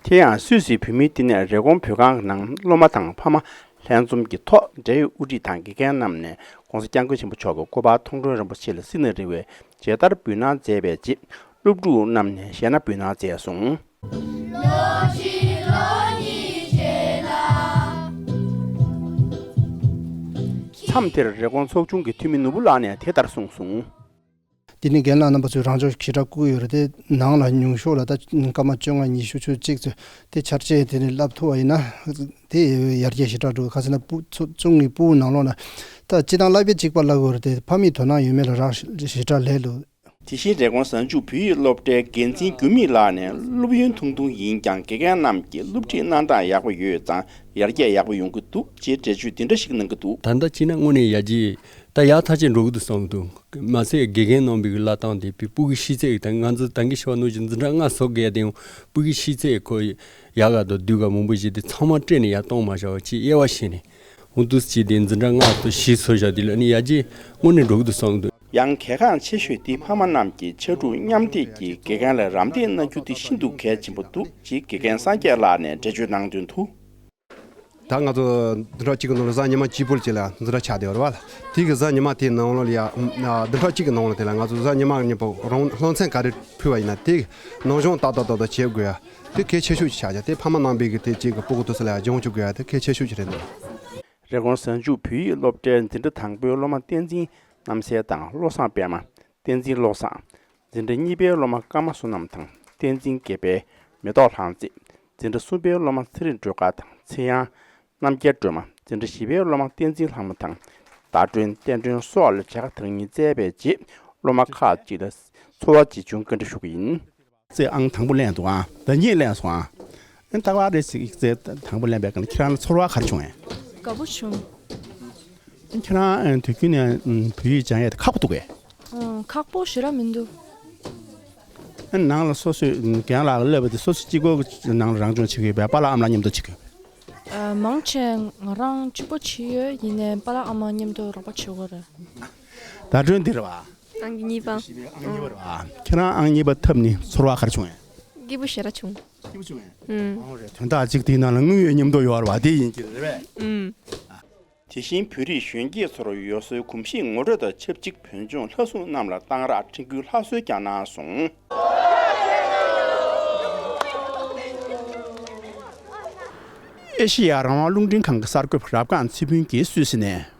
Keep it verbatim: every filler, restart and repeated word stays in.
དེ་ཡང་སུད་སིའི་བོད་མིའི་བསྟི་གནས་རེབ་གོང་བོད་ཁང་གི་ནང་སློབ་མ་དང་ཕ་མ་ལྷན་འཛོམས་ཀྱི་ཐོག་འབྲེལ་ཡོད་དབུ་ཁྲིད་དང་དགེ་རྒན་རྣམས་ནས་༸གོང་ས་༸སྐྱབས་མགོན་ཆེན་པོ་མཆོག་གི་སྐུ་པར་མཐོང་གྲོལ་རིན་པོ་ཆེ་ལ་བསིལ་གནས་རི་བོའི་མཇལ་དར་འབུལ་གནང་མཛད་པའི་རྗེས། སློབ་ཕྲུག་རྣམས་ནས་གཞས་སྣ་འབུལ་གནང་མཛད་སོང་། མཚམས་དེར་རེབ་གོང་ཚོགས་ཆུང་གི་འཐུས་མི་ནོར་བུ་ལགས་ནས་དེ་ལྟར་གསུངས་སོང་། དེ་ནི་རྒན་ལགས་རྣམ་པ་ཚོས་རང་སྦྱོང་ཞེ་དྲག་བསྐུལ་ཡོད་རེད་དེ། ནང་ལ་ཉུང་ཤོས་ལ་ད་སྐར་མ་བཅོ་ལྔ་ཉི་ཤུ་ཆུ་གཅིག་ཚོད་དེ་འཆར་ཅན་དེ་ནི་བསླབ་ཐུབ་པ་ཡིན་ན། དེ་ཡར་རྒྱས་ཞེ་དྲག་འགྲོ་གི། ཁ་སང་ན་སྤུ་ཚོ་ཚོ་ངའི་སྤུ་གུ་ནང་ལོགས་ན་ད་སྤྱི་བཏང་བསླབ་པ་གཅིག་པ་བསླབ་དགོས་རེད་དེ། ཕ་མའི་དོ་སྣང་ཡོད་མེད་ལ་རག་ཞེ་དྲག་ལས་ལུགས། དེ་བཞིན་རེབ་གོང་གཟའ་མཇུག་བོད་ཡིག་སློབ་གྲྭའི་འགན་འཛིན་འགྱུར་མེད་ལགས་ནས་སློབ་ཡོན་ཐུང་ཐུང་ཡིན་ཀྱང་དགེ་རྒན་རྣམས་ཀྱིས་སློབ་ཁྲིད་གནང་སྟངས་ཡག་པོ་ཡོད་ཙང་ཡར་རྒྱས་ཡག་པོ་ཡོང་གི་འདུག་ཅེས་འགྲེལ་བརྗོད་འདི་འདྲ་ཞིག་གནང་གི་འདུག་ད་ལྟ་བྱས་ན་དངོས་གནས་ཡར་རྒྱས་ད་ཡག་ཐག་ཆོད་འགྲོ་གི་འདུག་བསམ་གི་འདུག་མ་ཟད་དགེ་རྒན་རྣམ་པའི་གི་བསླབ་སྟངས་དེ་བའི་སྤུ་གུའི་ཤེས་ཚད་དང་ང་ཚོ་ད་གིན་ཞུ་བ་ནང་བཞིན་འཛིན་གྲྭ་ལྔ་སོགས་དགོས་ཡ་དེ་ཡང་སྤུ་གུའི་ཤེས་ཚད་ཁོ་ཡག་ག་དང་སྡུག་ག་མང་པོ་ཞིག་དེ་ཚང་མ་སྤྲད་ནས་ཡར་གཏོང་མ་བྱ་བ་ཅིག་དབྱེ་བ་ཕྱེ་ནས་འོང་དུས་ཅིག་དེ་འཛིན་གྲྭ་ལྔ་དང་བཞི་སོགས་བཞག་དེ་ལ་ནི་ཡར་རྒྱས་དངོས་གནས་འགྲོ་གི་འདུག་བསམ་གི་འདུག་ཡང་གལ་འགངས་ཆེ་ཤོས་དེ་ཕ་མ་རྣམས་ཀྱིས་ཕྱར་གྲུ་མཉམ་འདེགས་ཀྱིས་དགེ་རྒན་ལ་རམ་འདེགས་གནང་རྒྱུ་དེ་ཤིན་ཏུ་གལ་ཆེན་པོ་འདུག་ཅེས་དགེ་རྒན་སངས་རྒྱས་ལགས་ནས་འགྲེལ་བརྗོད་གནང་དོན་དུ། ད་ང་ཚོ་བདུན་ཕྲག་གཅིག་གི་ནང་ལ་གཟའ་ཉི་མ་གཅིག་པུ་ཅིག་ལ་འཛིན་གྲྭ་ཆགས་བསྡད་ཡོད་རེད་བ། དེ་གི་གཟའ་ཉི་མ་དེའི་ནང་ལོགས་ལ་ཡ་བདུན་ཕྲག་གཅིག་གི་ནང་ལ་དེ་ལ་ང་ཚོ་གཟའ་ཉི་མ་གཉིས་པོ་རང་སློབ་ཚན་ག་རེ་ཕུལ་བ་ཡིན་ན་དེ་ནང་སྦྱོང་ཏག་ཏག་ཏག་ཏག་བྱེད་དགོས་ཡ་དེ་གལ་ཆེ་ཤོས་ཅིག་ཆགས་ཀྱང་དེ་ཕ་མ་རྣམ་པས་གི་དེ་གཅིག་གི་སྤུ་གུ་དེ་ཚོ་ལ་ཡ་སྦྱོང་བཅུག་དགོས་ཡ་དེ་གལ་ཆེ་ཤོས་ཅིག་རེད་འདུག་རེབ་གོང་གཟའ་མཇུག་བོད་ཡིག་སློབ་གྲྭའི་འཛིན་གྲྭ་དང་པོའི་སློབ་མ་བསྟན་འཛིན་རྣམ་གསལ་དང་བློ་བཟང་པད་མ། བསྟན་འཛིན་བློ་བཟང་། འཛིན་གྲྭ་གཉིས་པའི་སློབ་མ་ཀརྨ་བསོད་ནམས་དང་བསྟན་འཛིན་དགེ་འཕེལ། མེ་ཏོག་ལྷ་མཛེས། འཛིན་གྲྭ་གསུམ་པའི་སློབ་མ་ཚེ་རིང་སྒྲོལ་དཀར་དང་ཚེ་དབྱངས། རྣམ་རྒྱལ་སྒྲོལ་མ། འཛིན་གྲྭ་བཞི་པའི་སློབ་མ་བསྟན་འཛིན་ལྷ་མོ་དང་། ཟླ་སྒྲོན། བསྟན་སྒྲོན་སོགས་ལ་མཇལ་ཁ་དང་ཉིན་བསྩལ་བའི་རྗེས་སློབ་མ་ཁག་ཅིག་ལ་ཚོར་བ་ཇི་བྱུང་བཀའ་འདྲི་ཞུ་གི་ཡིན། ཚེ་ཨང་དང་པོ་ལེན་འདུག་ཨང་། ཟླ་གཉིས་ལེན་སོང་ཨང་། ཨ་ནི་རྟག་པར་རེ་ཞིག་ཚེ་དང་པོ་ལེན་པའི་སྒང་ལ་ཁྱེད་རང་ལ་ཚོར་བ་ག་རེ་བྱུང་ཨེ། དགའ་པོ་བྱུང་། ཨ་ནི་ཁྱེད་རང་ཨ་དུས་རྒྱུན་ནས་ཨ་བོད་ཡིག་སྦྱང་ཡས་དེ་ཁག་པོ་འདུག་གས། ཨང་། ཁག་པོ་ཞེ་དྲག་མི་འདུག་ཨ་ནི་ནང་ལ་སོ་སོས་ཨ་རྒན་ལགས་ལ་བསླབས་པ་དེ་སོ་སོ་གཅིག་པོ་གི་ནང་ལ་རང་སྦྱོང་བྱེད་ཀྱི་ཡོད་པས་པཱ་ལགས་ཨ་མ་ལགས་མཉམ་དུ་བྱེད་ཀྱི་ཡོད་པས། ཨ། མང་ཆེ་ང་རང་གཅིག་པོ་བྱས་ཡོད། ཡིན་ནའི་པཱ་ལགས་ཨ་མ་མཉམ་དུ་རོགས་པ་བྱེད་དགོས་རེད། ཟླ་སྒྲོན་འདི་རེད་བ། ཨང་གཉིས་པ། ཨང་གཉིས་པ་རེད་བ། ཁྱེད་རང་ཨང་གཉིས་པ་ཐོབ་ནས་ཚོར་བ་ག་རེ་བྱུང་ངས། སྐྱིད་པོ་ཞེ་དྲག་བྱུང་། སྐྱིད་པོ་བྱུང་ངས། ཨུམ། ཨང་རེད། དོན་དག་གཅིག་དེའི་ནང་ལ་དངོས་ཡོད་མཉམ་དུ་ཡོད་རེད་བ། དེ་ཡིན་གྱི་རེད་པས། ཨུམ། དེ་བཞིན་བོད་རིགས་གཞོན་སྐྱེས་ཚོར་ཡུལ་སྲོལ་གོམས་གཤིས་ངོ་སྤྲོད་དང་ཆབས་ཅིག་བོད་ལྗོངས་ལྷ་སྲུང་རྣམས་ལ་གཏང་རག་ཁྲིན་ཀུའི་ལྷ་གསོལ་ཀྱང་གནང་སོང་། ཨེ་ཤེ་ཡ་རང་དབང་རླུང་འཕྲིན་ཁང་གི་གསར་འགོད་པ་རབ་སྒང་ཚེ་ཕུན་གྱིས་སུད་སི་ནས།